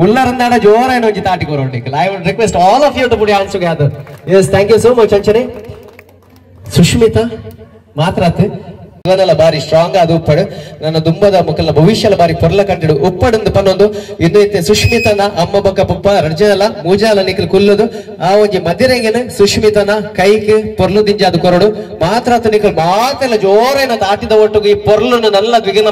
ಉಲ್ಲರಂದಾಡ ಜೋರಾಯಿನ ಒಂಜಿ ತಾಟಿ ಕೊರೊಂಡಿಕಲ್. I would request all of you to put your hands together. Yes, thank you so much ಅಂಚನೆ. ಸುಷ್ಮಿತಾ ಮಾತ್ರಾತ್ ಇವನೆಲ್ಲ ಬಾರಿ strong ಆದ ಉಪ್ಪಡು ನನ್ನ ದುಂಬದ ಮುಖಲ ಭವಿಷ್ಯಲ ಬಾರಿ ಪೊರ್ಲ ಕಂಟಿಡು ಉಪ್ಪಡಂದು ಪನ್ನೊಂದು ಇನ್ನು ಇತ್ತೆ ಸುಷ್ಮಿತನ ಅಮ್ಮ ಬೊಕ್ಕ ಪಪ್ಪ ರಜಲ ಮೂಜಾಲ ನಿಕಲ್ ಕುಲ್ಲುದು ಆ ಒಂಜಿ ಮದಿರೆಗೆನ ಸುಷ್ಮಿತನ ಕೈಗೆ ಪೊರ್ಲು ದಿಂಜಾದ ಕೊರಡು ಮಾತ್ರಾತ್ ನಿಕಲ್ ಮಾತೆಲ್ಲ ಜೋರೇನ ತಾಟಿದ ಒಟ್ಟುಗು ಈ ಪೊರ್ಲನ್ನು ನಲ್ಲ ದ್ವಿಗುಣ.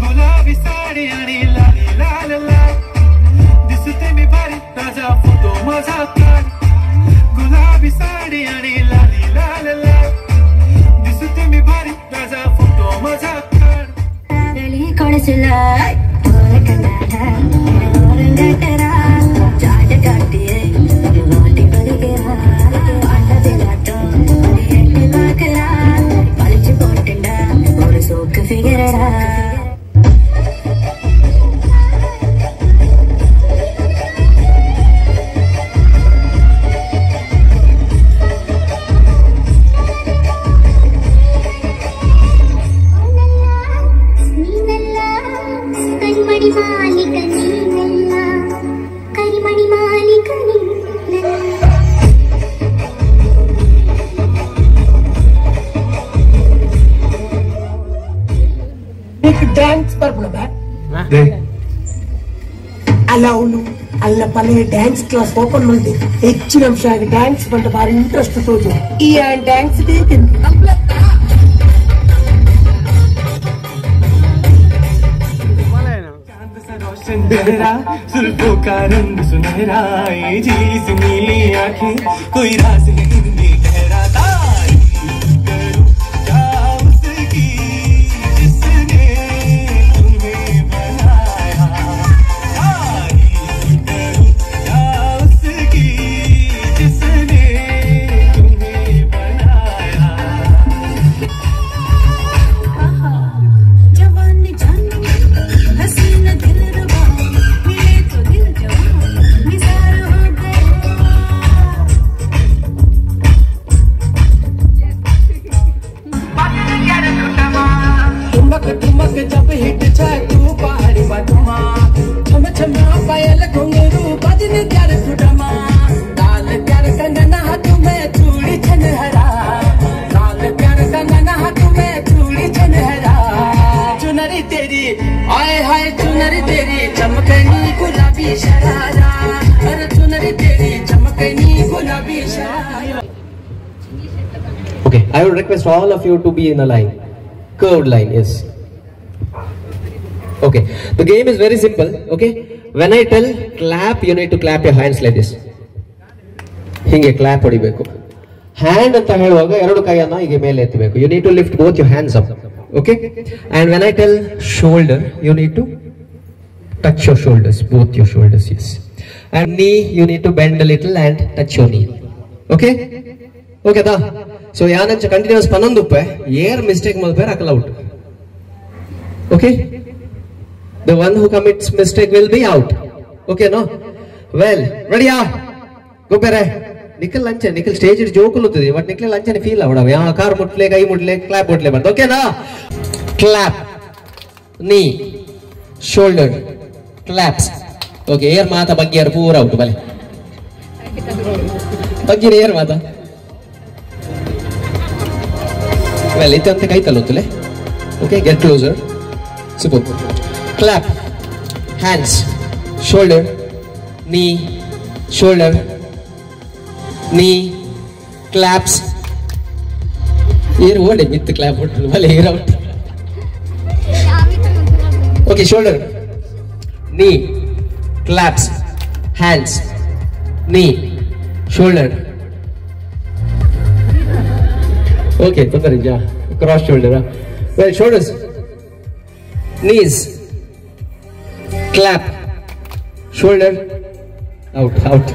गुलाबी साडी आणि लाली लाल लाल दिसते मी भारी ताजा फोटो माझा काढ. गुलाबी साडी आणि लाली लाल लाल दिसते मी भारी ताजा फोटो माझा काढ. ಡ್ಯಾನ್ಸ್ ಬರ್ಬಿಡಬ ಅಲ್ಲ ಅವನು ಅಲ್ಲ ಪಲೆ ಡ್ಯಾನ್ಸ್ ಕ್ಲಾಸ್ ಓಪನ್ ಮಾಡಿ ಹೆಚ್ಚಿನ ಅಂಶ ಆಗಿ ಡ್ಯಾನ್ಸ್ ಬಂದ ಬಾರಿ ಇಂಟ್ರೆಸ್ಟ್ ತೋಜು ಈ ಡ್ಯಾನ್ಸ್ ಬೇಕಿಂತ. जुल्फों का रंग सुनहरा ये झील सी नीली आंखें कोई राज है इनमें गहरा. तारीफ करूं क्या उसकी जिसने तुम्हें बनाया. तारीफ छमा छम छमा पायल घुंघरू बजन प्यार फुटमा लाल प्यार कंगना हाथ में चूड़ी छनहरा लाल प्यार कंगना हाथ में चूड़ी छनहरा चुनरी तेरी आए हाय चुनरी तेरी चमकनी गुलाबी शरारा अरे चुनरी तेरी चमकनी गुलाबी sharara. Okay, I would request all of you to be in a line, curved line, yes. Okay, the game is very simple. Okay, when I tell clap, you need to clap your hands like this. ಹಿಂಗೆ clap ಹೊಡಿಬೇಕು. Hand ಅಂತ ಹೇಳುವಾಗ ಎರಡು ಕೈಯನ್ನ ಹೀಗೆ ಮೇಲೆ ಎತ್ತಬೇಕು. You need to lift both your hands up. Okay, and when I tell shoulder, you need to touch your shoulders, both your shoulders, yes. And knee, you need to bend a little and touch your knee. Okay? Okay, da. So, ಯಾನಂಚ continuous ಪನ್ನೊಂದುಪ್ಪೆ air mistake ಮಲ್ಪೇರ್ Akal out. Okay? The one who commits mistake will be out. Okay, no? Well, ready ah? ಗೊಬ್ಬೆರೆ Nikhil ಲಂಚ Nikhil stage ಜೋಕುಲುತ್ತದೆ but Nikhil ಲಂಚನೆ feel ಅವಡ yeah car ಮುಟ್ಲೆ ಕೈ ಮುಟ್ಲೆ clap ಮುಟ್ಲೆ ಬಂತು. ಓಕೆನಾ? Clap, knee, shoulder, claps. Okay, air ಮಾತ ಬಗ್ಗಿಯರ್ ಪೂರ out ಬಲೆ ಬಗ್ಗಿರ ಏರ್ ಮಾತ. Well ಇತ್ತಂತೆ ಕೈ ತಲ್ಲೊತ್ತಲೆ. Okay, get closer. Super. Clap, hands, shoulder, knee, shoulder, knee, claps. Air ಓಡೆ ಮಿತ್ತು ಕ್ಲಾಪ್ ಹೊಟ್ಟು ಬಲೆ air out. Okay, shoulder, knee, claps, hands, knee, shoulder. Okay, ತೊಂದರೆ ಇಲ್ಲ. Cross shoulder. Well, shoulders, knees, clap, shoulder, out, out.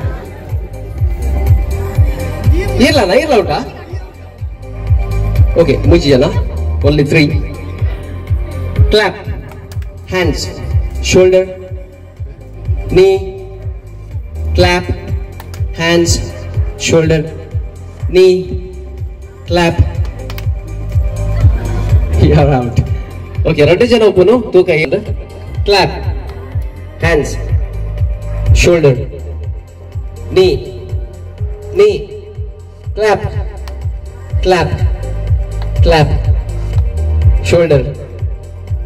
ಇರ್ಲಲ್ಲ ಇರ್ಲ ಔಟಾ? Okay, ಮುಗಿಯಲ್ಲ. Only 3. Clap, hands, shoulder, knee, clap, hands, shoulder, knee, clap. You are out. Okay, ಎರಡು ಜನ ಒಬ್ಬನು ತೂಕ ಇಲ್ಲ. Clap, hands, shoulder, knee, knee, clap, clap, clap, shoulder,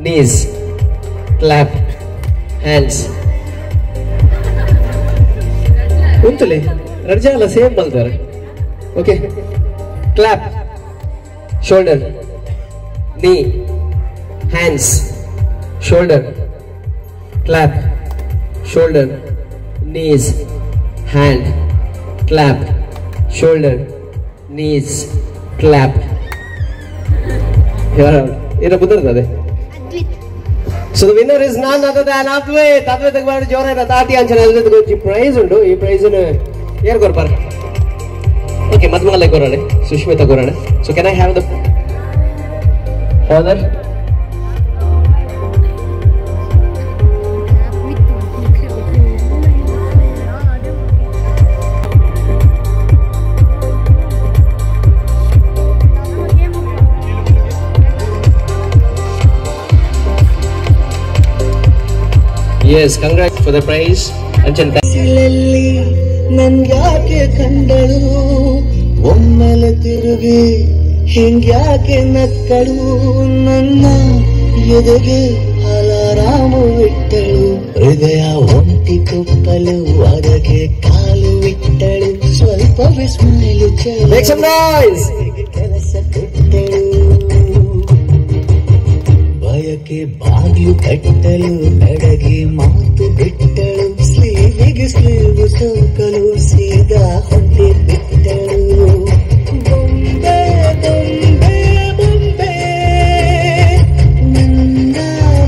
knees, clap, hands. ಉಂಟುಲೆ ಎರಡು ಜನ ಅಲ್ಲ same ಬಲ್ತಾರೆ. Okay, clap, shoulder, knee, hands, shoulder, clap, shoulder, knees, hand, clap, shoulder, knees, clap. ಇರ ಬುದ್ಧರ್ತದೆ. So the winner is none other than Advait. Advait ಬಾರಿ ಜೋರಾದ ತಾಟಿ ಅಂಚನೆ Advait ಗೊಂಜಿ price ಉಂಟು. ಈ price ಏರ್ ಕೊರ್ಪಾರ? ಓಕೆ, ಮದ್ಮಗಲೆ ಕೊರಾಣೆ, ಸುಷ್ಮಿತಾ ಕೊರಾಣೆ. So can I have the honour? Yes, congrats for the prize. Anchan ಸಿಲಲ್ಲಿ ನನ್ಗ್ಯಾಕೆ ಕಂಡಳು ಒಮ್ಮೆಲೆ ತಿರುಗಿ ಹಿಂಗ್ಯಾಕೆ ನಕ್ಕಳು ನನ್ನ ಎದೆಗೆ ಅಲಾರಾಮು ಇಟ್ಟಳು ಹೃದಯ ಒಂಟಿ ಕುಪ್ಪಲು ಅದಕ್ಕೆ ಕಾಲು ಇಟ್ಟಳು ಸ್ವಲ್ಪ ಸ್ಮೈಲು Make some noise. ಕೆಲಸ ಕೊಟ್ಟಳು ಬಯಕೆ ಬಾಗಿಲು ಕಟ್ಟಲು ಬೆಡಗಿ ಮಾತು ಬಿಟ್ಟಳು ಸ್ಲೀವಿಗೆ ಸ್ಲೀವ್ ಸೋಕಲು ಸೀದಾ ಹೊಟ್ಟೆ ಬಿಟ್ಟಳು ಬೊಂಬೆ ಬೊಂಬೆ ಬೊಂಬೆ ನನ್ನ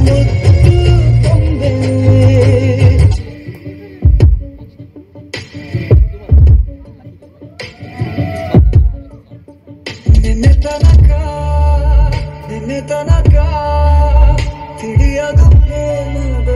ಮುತ್ತು ಬೊಂಬೆ. ನಿನ್ನೆ ತನಕ ನಿನ್ನೆ ತನಕ ತಿಳಿಯದು ಪ್ರೇಮದ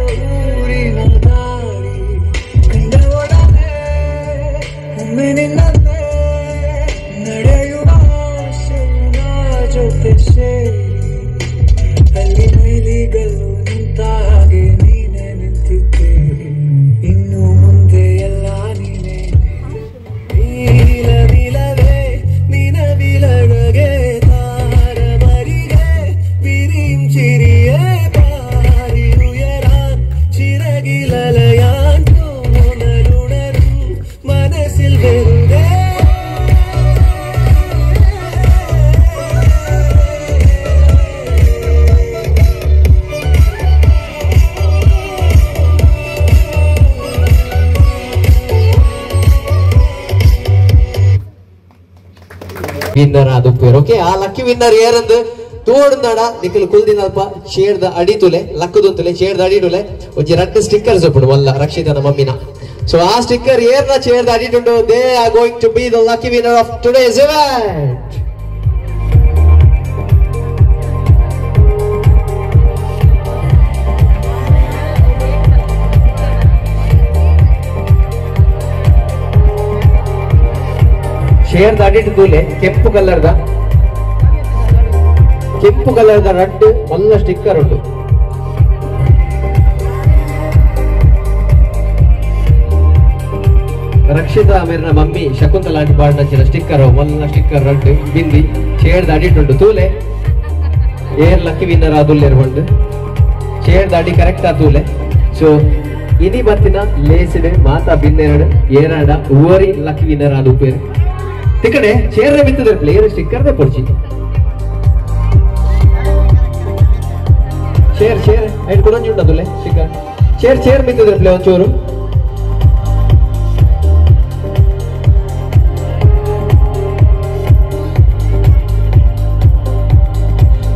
Winner ಆದುಪ್ಪೇರು. Okay, ಆ ಲಕ್ಕಿ ವಿನ್ನರ್ ಏರಂದು ತೋಡ್ದಾಡ ನಿಖಲ್ ಕುಲ್ದಿನಲ್ಪ ಚೇರ್ದ ಅಡಿತುಲೆ ಲಕ್ಕುದುಂತುಲೆ ಚೇರ್ದ ಅಡಿಟುಲೆ ಒಂಜಿ ರಡ್ಡ್ ಸ್ಟಿಕ್ಕರ್ಸ್ ಉಪ್ಪುಂಡು ಮಲ್ಲ ರಕ್ಷಿತನ ಮಮ್ಮಿನ. ಸೊ ಆ sticker ಏರ್ನ ಚೇರ್ದ ಅಡಿಟುಂಡು, they are going to be the lucky winner of today's event. ಚೇರ್ದ ಅಡಿಟು ತೂಲೆ ಕೆಂಪು ಕಲರ್ದ, ಕೆಂಪು ಕಲರ್ದ ರಡ್ಡ್ ಮಲ್ಲ ಸ್ಟಿಕ್ಕರ್ ಉಂಟು. ರಕ್ಷಿತಾ ಮೇರಿನ ಮಮ್ಮಿ ಶಕುಂತಲಾ ಆಂಟಿ ಪಾಡ್ನಂಚಿನ ಸ್ಟಿಕ್ಕರ್ ಮಲ್ಲ ಸ್ಟಿಕ್ಕರ್ ರಡ್ಡ್ ಬಿಂದಿ ಚೇರ್ದ ಅಡಿಟುಂಡು ತೂಲೆ. ಏರ್ ಲಕ್ಕಿ ವಿನ್ನರ್ ಆದುಲ್ಲೇರ್ ಪಂಡು ಚೇರ್ದ ಅಡಿ ಕರೆಕ್ಟ್ ಆ ತೂಲೆ. ಸೊ ಇನಿ ಬತ್ತಿನ ಲೇಸಿಡ್ ಮಾತಾ ಬಿನ್ನೆರಡು ಏರಾಡ ಓರಿ ಲಕ್ಕಿ ವಿನ್ನರ್ ಆದ ಉಪ್ಪೇರು. ತಿಕ್ಕಡೆ ಚೇರ್ರೆ ಬಿತ್ತದೆ ಪ್ಲೇಯರ್ ಸ್ಟಿಕ್ಕರ್ದೇ ಪೊಡ್ಚಿ. Chair chair ಐಟ್ ಕುಡಂಜಿ ಉಂಟದುಲೆ sticker. Chair chair ಬಿತ್ತದೆ play ಒಂಚೂರು.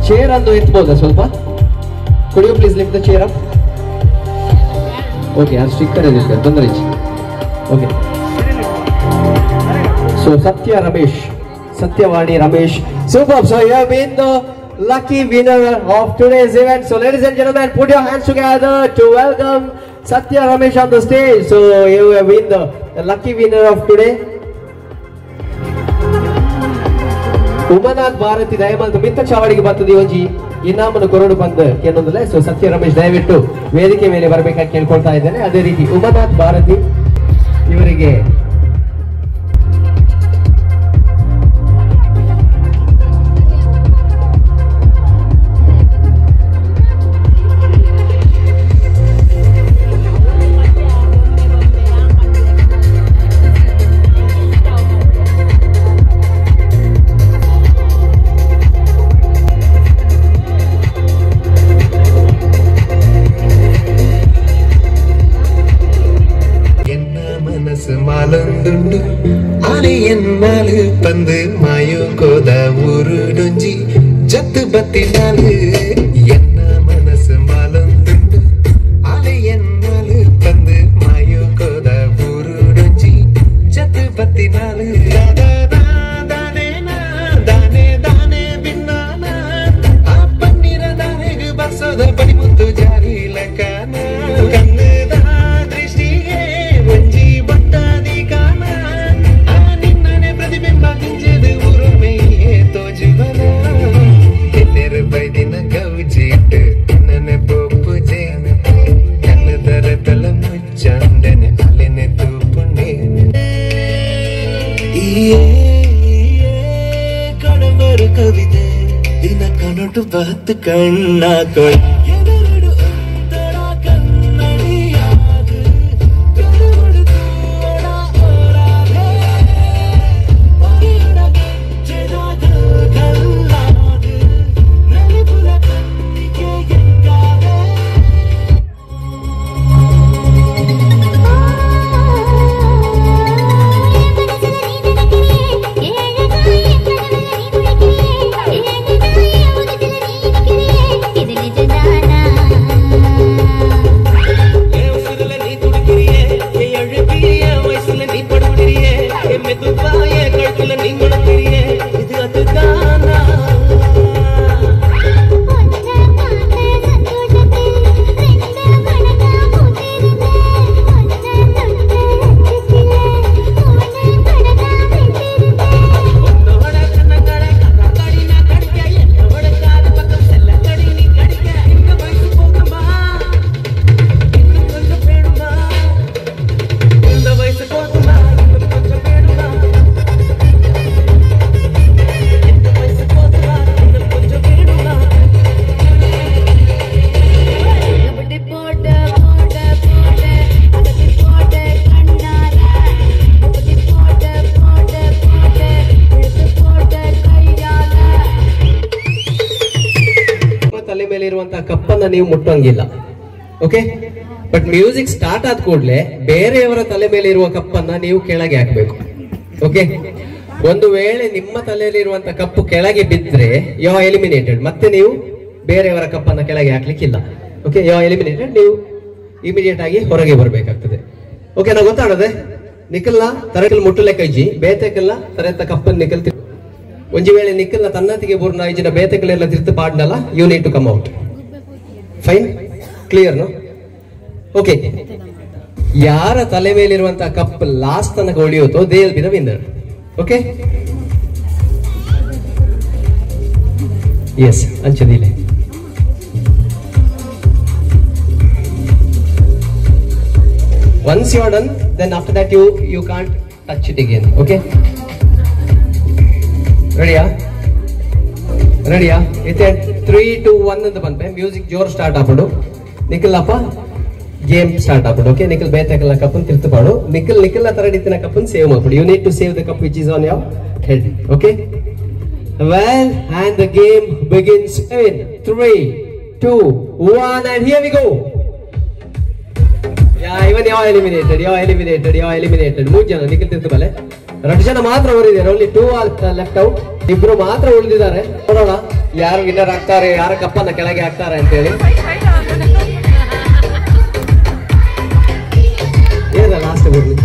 ಚೇರ್ ಅನ್ನು ಎತ್ಬೋದಾ ಸ್ವಲ್ಪ? Could you please lift the chair up? Okay, ಆ ಸ್ಟಿಕ್ಕರ್ ಇದೆ ಸರ್, ತೊಂದರೆ. Okay, so Satya Ramesh, Satyavani Ramesh, super. So you have been the lucky winner of today's event. So ladies and gentlemen, put your hands together to welcome Satya Ramesh on the stage. So you have been the lucky winner of today. Umanath Bharathi ದಯಮಾಲ್ತು ಮಿತ್ತ ಚಾವಡಿಗೆ ಬರ್ತದೆ ಒಂಜಿ ಇನಾಮನ್ನು ಕೊರಡು ಬಂದು ಏನೊಂದಲ್ಲ. ಸೊ ಸತ್ಯ ರಮೇಶ್ ದಯವಿಟ್ಟು ವೇದಿಕೆ ಮೇಲೆ ಬರಬೇಕಾಗಿ ಕೇಳ್ಕೊಳ್ತಾ ಇದ್ದೇನೆ. ಅದೇ ರೀತಿ ಉಮಾನಾಥ್ ಭಾರತಿ ಇವರಿಗೆ பந்து மாயோ கோத ஊருடொஞ்சி ஜத்து பத்தினாலு என்ன மனசு மாலந்துண்டு ஆலை என்னாலு பந்து மாயோ கோத ஊருடொஞ்சி ஜத்து பத்தினாலு தானே தானே தானே பின்னானா ஆ பன்னிர தானேகு பசோத படிமுத்து ஜாரில கானா கண்ணு தான் திருஷ்டியே ஒஞ்சி பட்டாதி கானா ಕವಿತೆ ದಿನ ಕನಟು ಬಹತ್ ಕಣ್ಣ ಎದುರುಡು ಒಂದರ ಕನ್ನಡಿಯಾದು ಕರುಡು ತೋಡ ಓರಾದೆ ಒಗೆಯುಡಗೆಚ್ಚೆದಾಗಲ್ಲಾದು ನಲಿಪುಲ ಕತ್ತಿಗೆ ಎಂಗಾದೆ. ಕಪ್ಪನ್ನ ನೀವು ಮುಟ್ಟಂಗಿಲ್ಲ. Okay, but music start ಆದ ಕೂಡಲೇ ಬೇರೆಯವರ ತಲೆ ಮೇಲೆ ಇರುವ ಕಪ್ಪನ್ನ ನೀವು ಕೆಳಗೆ ಹಾಕ್ಬೇಕು. ಓಕೆ, ಒಂದು ವೇಳೆ ನಿಮ್ಮ ತಲೆಯಲ್ಲಿರುವಂತ ಕಪ್ಪು ಕೆಳಗೆ ಬಿದ್ದರೆ you are eliminated. ಮತ್ತೆ ನೀವು ಬೇರೆಯವರ ಕಪ್ಪನ್ನು ಕೆಳಗೆ ಹಾಕ್ಲಿಕ್ಕಿಲ್ಲ. Okay, you are eliminated. ನೀವು ಇಮಿಡಿಯೇಟ್ ಆಗಿ ಹೊರಗೆ ಬರಬೇಕಾಗ್ತದೆ. ಓಕೆ, ನಾ ಗೊತ್ತಾಡದೆ ನಿಖಲ್ನ ತರಕಲ್ ಮುಟ್ಟಲೆ ಕೈಜಿ ಬೇತೆಕಲ್ನ ತರೆತ ಕಪ್ಪನ್ ನಿಖಲ್ ಒಂಜಿ ವೇಳೆ ನಿಖಲ್ನ ತನ್ನತಿಗೆ ಬೂರ್ನ ಐಜಿನ ಬೇತೆಕಲೆಲ್ಲ ತಿರ್ತು ಪಾಡ್ನಲ್ಲ, you need to come out. Fine, clear no? Okay, ಯಾರ ತಲೆ ಮೇಲಿರುವಂತಹ ಕಪ್ ಲಾಸ್ಟ್ ತನಕ ಉಳಿಯುತ್ತೋ they will be the winner. Okay, yes, ಅಂಚದಿಲೆ. Once you are done, then after that you can't touch it again. Okay, ರೆಡಿಯಾ? ರೆಡಿಯಾ? ಇತ್ತೆ 3 2 1 ಅಂತ ಬಂದ್ಪೆ music ಜೋರ್ start ಆಪಡು. ನಿಖಿಲ್ಲಪ್ಪ game start ಆಪಡು. ಓಕೆ, ನಿಖಿಲ್ ಬೇತಕಲ್ಲ ಕಪ್ಪನ್ ತಿರ್ತು ಪಾಡು. ನಿಖಿಲ್ ನಿಖಿಲ್ನ ತರಡಿತ್ತಿನ ಕಪ್ಪನ್ ಸೇವ್ ಮಾಡ್ಬಿಡು. You need to save the cup which is on your head. Okay, well, and the game begins in 3 2 1 and here we go. Yeah, even you are eliminated, you are eliminated, you are eliminated. 3 ಜನ ನಿಖಿಲ್ ತಿರ್ತು ಬಲೆ, 2 ಜನ ಮಾತ್ರ ಉಳಿದಿದ್ದಾರೆ. Only 2 are left out. ಇಬ್ರು ಮಾತ್ರ ಉಳಿದಿದ್ದಾರೆ. ನೋಡೋಣ ಯಾರು ವಿನ್ನರ್ ಆಗ್ತಾರೆ, ಯಾರ ಕಪ್ಪನ್ನ ಕೆಳಗೆ ಹಾಕ್ತಾರೆ ಅಂತ ಹೇಳಿ. ಏನ ಲಾಸ್ಟ್ ಬರ್ಲಿ.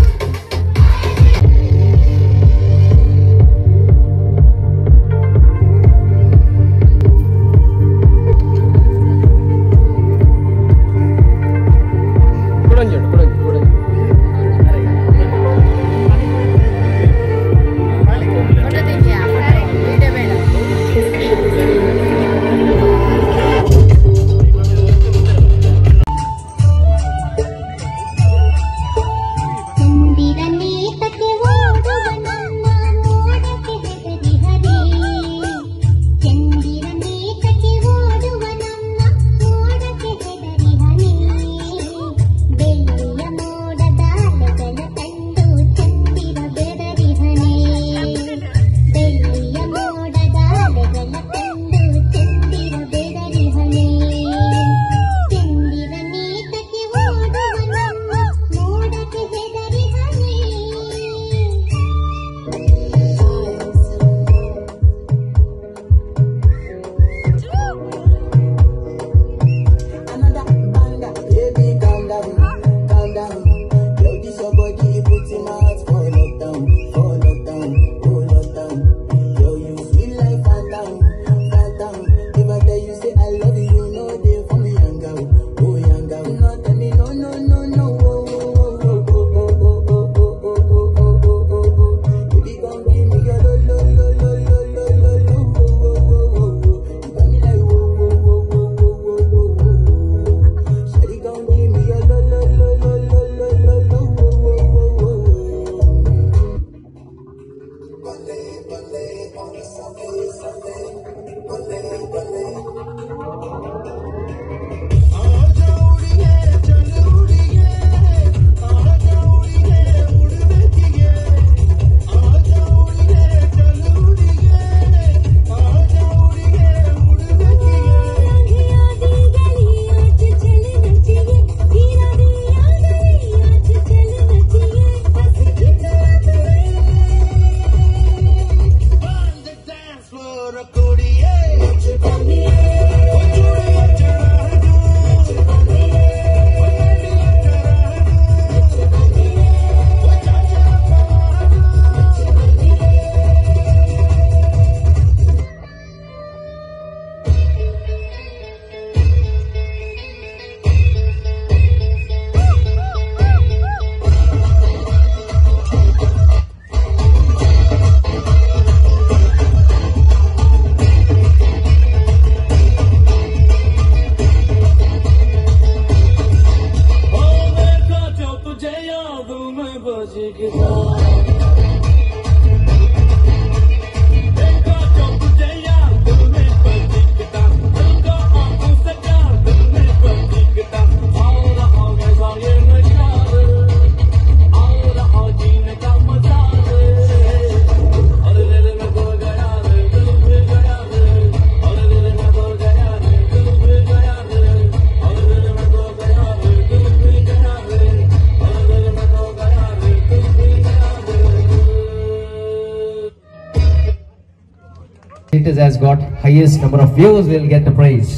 Status has got highest number of views will get the prize.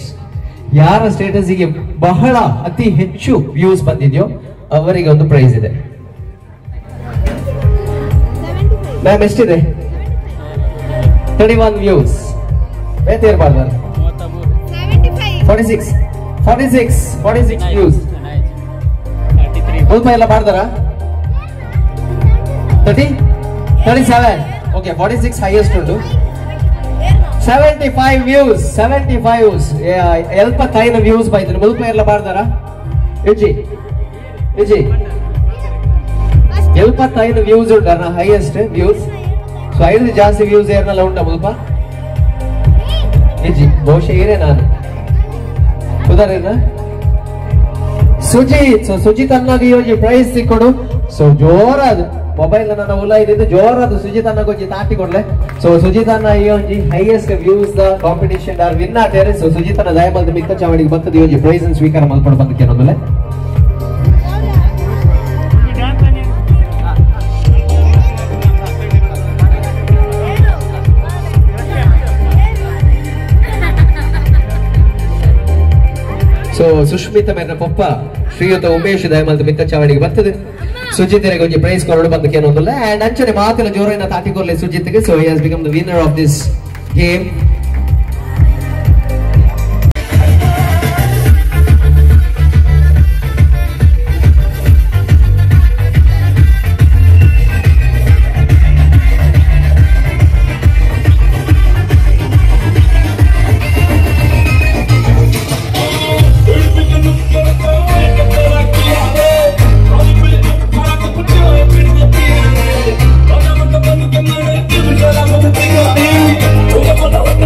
ಯಾರ ಸ್ಟೇಟಸ್ಗೆ ಬಹಳ ಅತಿ ಹೆಚ್ಚು ವ್ಯೂಸ್ ಬಂದಿದೆಯೋ ಅವರಿಗೆ ಒಂದು ಪ್ರೈಸ್ ಇದೆ. ಮ್ಯಾಮ್ ಎಷ್ಟಿದೆ? 31 ವ್ಯೂಸ್. ಬೇತೆ ಇರಬಾರ್ದು. 46 46 46 ವ್ಯೂಸ್. ಮುಲ್ಪ ಎಲ್ಲ ಮಾಡ್ದಾರ? 30 37. ಓಕೆ, 46 ಹೈಯೆಸ್ಟ್ ಉಂಟು. 75 ವ್ಯೂಸ್. 75 75 ವ್ಯೂಸ್ ಬೈತಾರೆ. ಮುಲ್ಪ ಎಲ್ಲ ಮಾಡ್ದಾರ? ಇಜ್ಜಿ ಇಜ್ಜಿ 75 ವ್ಯೂಸ್ ಉಂಟು ಹೈಯೆಸ್ಟ್ ವ್ಯೂಸ್. ಸೊ ಐದು ಜಾಸ್ತಿ ವ್ಯೂಸ್ ಏರ್ನಲ್ಲ ಉಂಟ ಮುಲ್ಪ? ಇಜ್ಜಿ, ಬಹುಶಃ ಏರೇ ನಾನು ಉದಾಹರಣೆ ಸುಜಿತ್. ಸೊ ಸುಜಿತ್ ಅನ್ನಾಗ ಈ ಒಂಜಿ ಪ್ರೈಸ್ ಸಿಕ್ಕೊಡು. ಸೊ ಜೋರಾದ ಮೊಬೈಲ್ ನನ್ನ ಉಲ ಇದ್ದಿದ್ದು ಜೋರಾದ ಸುಜಿತ್ ಅನ್ನಾಗ ಒಂಜಿ ತಾಟಿ ಕೊಡ್ಲೆ. ಸೊ ಸುಜಿತ್ ಅನ್ನ ಈ ಒಂಜಿ highest views the competition R win ಆತೇರೆ. ಸೊ ಸುಜಿತ್ ಅನ್ನ ದಯಮಲ್ದ ಮಿಕ್ಕ ಚಾವಡಿಗೆ ಬರ್ತದೆ ಈ ಒಂಜಿ ಪ್ರೈಸ್ ಅನ್ನು ಸ್ವೀಕಾರ ಮಲ್ಪಡು ಬಂದಕ್ಕೆ ಅನ್ನೋದಲ್ಲೇ. ಸೊ ಸುಷ್ಮಿತಾ ಮೇರಿನ ಪಪ್ಪ ಶ್ರೀಯುತ ಉಮೇಶ್ ದಯಮಲ್ದ ಮಿಕ್ಕ ಚಾವಡಿಗೆ ಬರ್ತದೆ. ಸುಜಿತ್ ಒಂಜಿ ಪ್ರೈಸ್ ಕೊರಡು ಬಂದಕ್ಕೆ ಅನ್ನೋದಿಲ್ಲ. ಅಂಡ್ ಅಂಚನೆ ಮಾತಿನ ಜೋರೈನ ತಾಟಿ ಕೊರ್ಲೆ ಸುಜಿತ್ಗೆ. So he has become the winner of this game. We're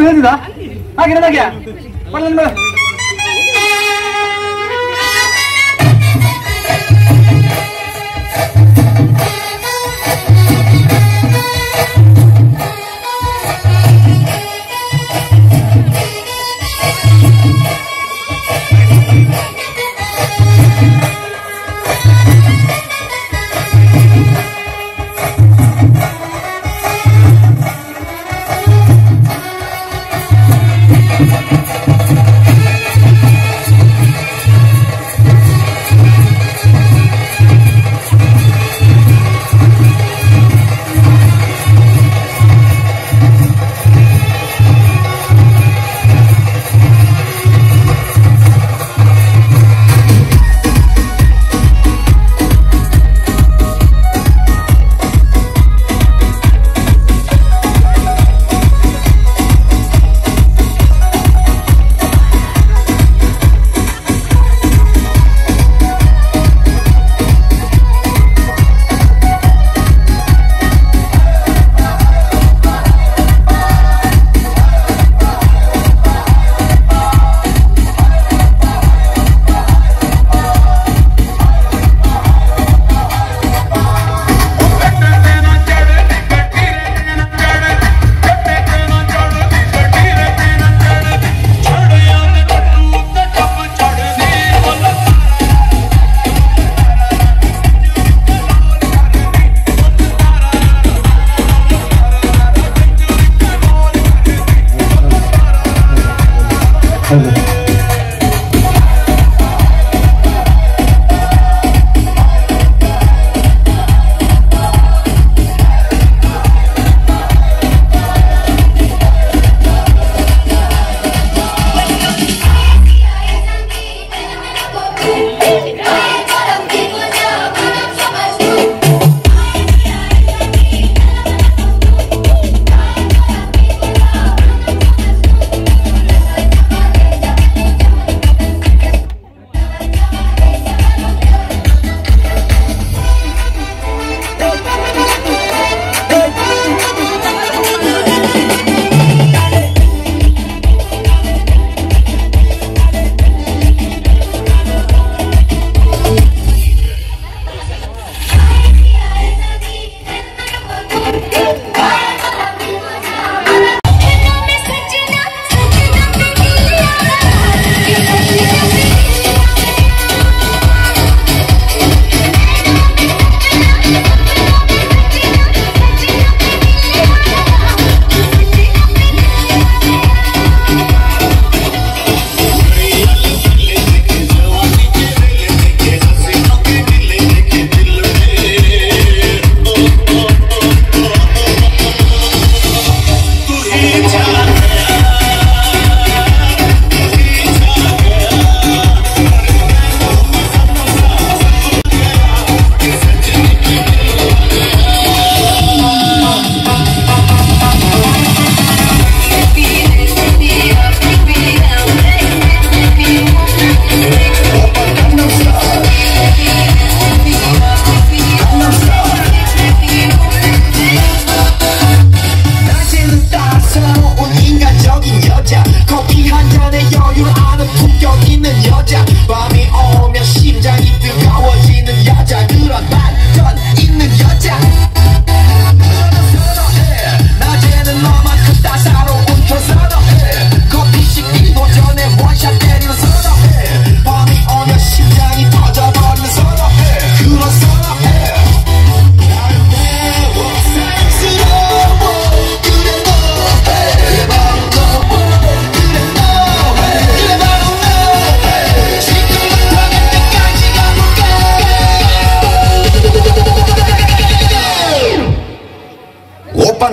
ಹೇಳ್ತಿದ ಹಾಗೆ ನನಗೆ ಪಡ್ಲ.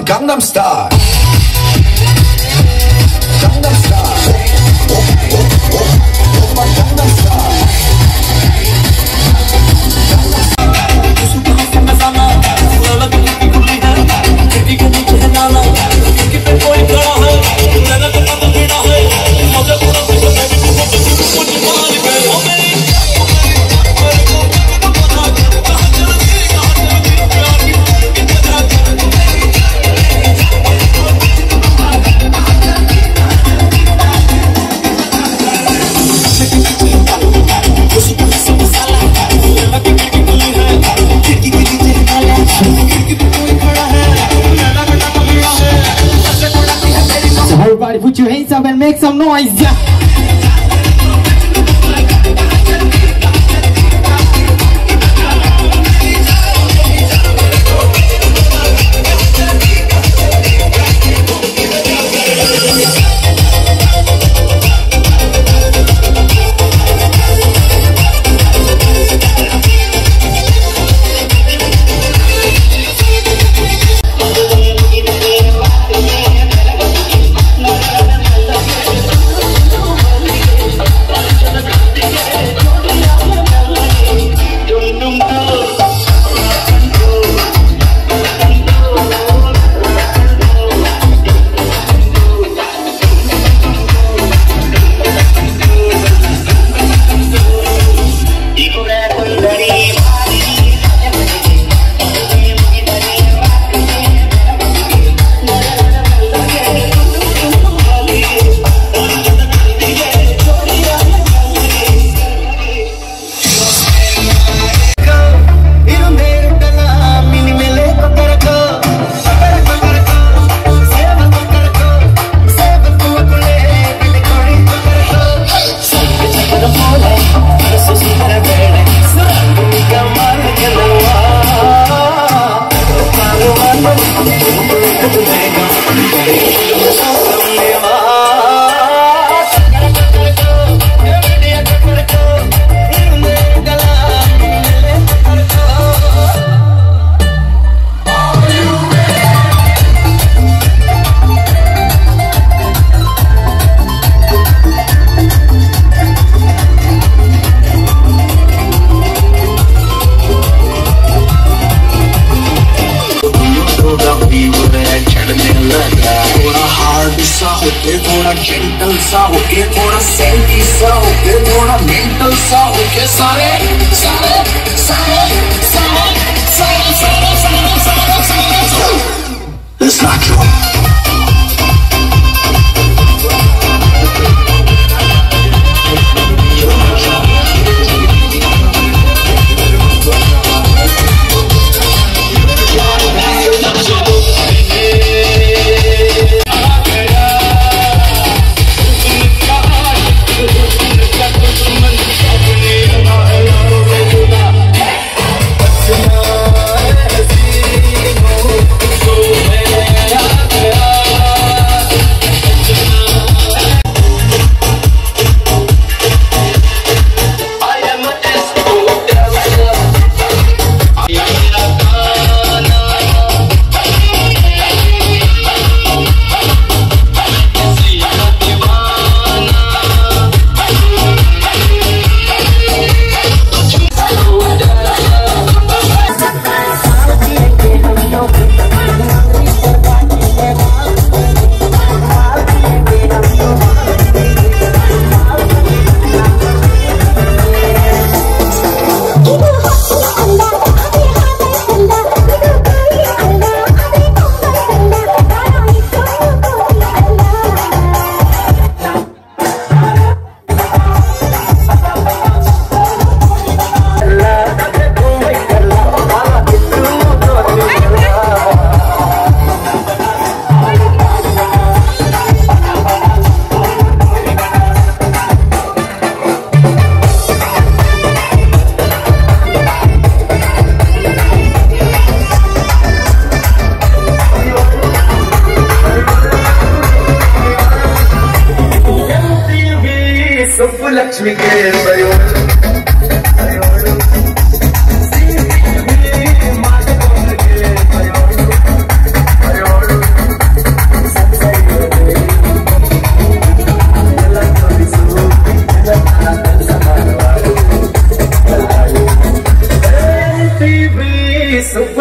Gangnam Style. Gangnam Style. Oppa Gangnam Style. Everybody put your hands up and make some noise. Yeah. थोड़ा gentle सा होके, थोड़ा सेंटी सा होके, थोड़ा मेंटल सा होके, सारे सारे सारे सारे सारे सारे सारे सारे सारे। Let's not go. Lakshmi के बयोड़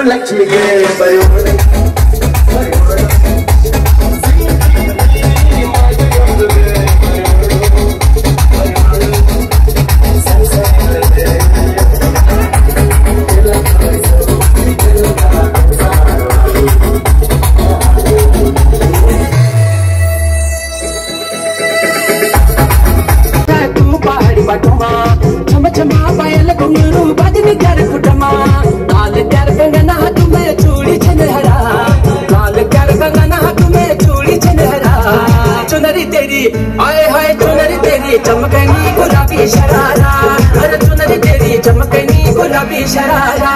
लक्ष्मी के बयोड़। चूड़ी छनहरा, लाल कर कंगना हाथ में चूड़ी छनहरा। चुनरी तेरी आए हाय चुनरी तेरी चमकनी गुलाबी शरारा अरे चुनरी तेरी चमकनी गुलाबी शरारा।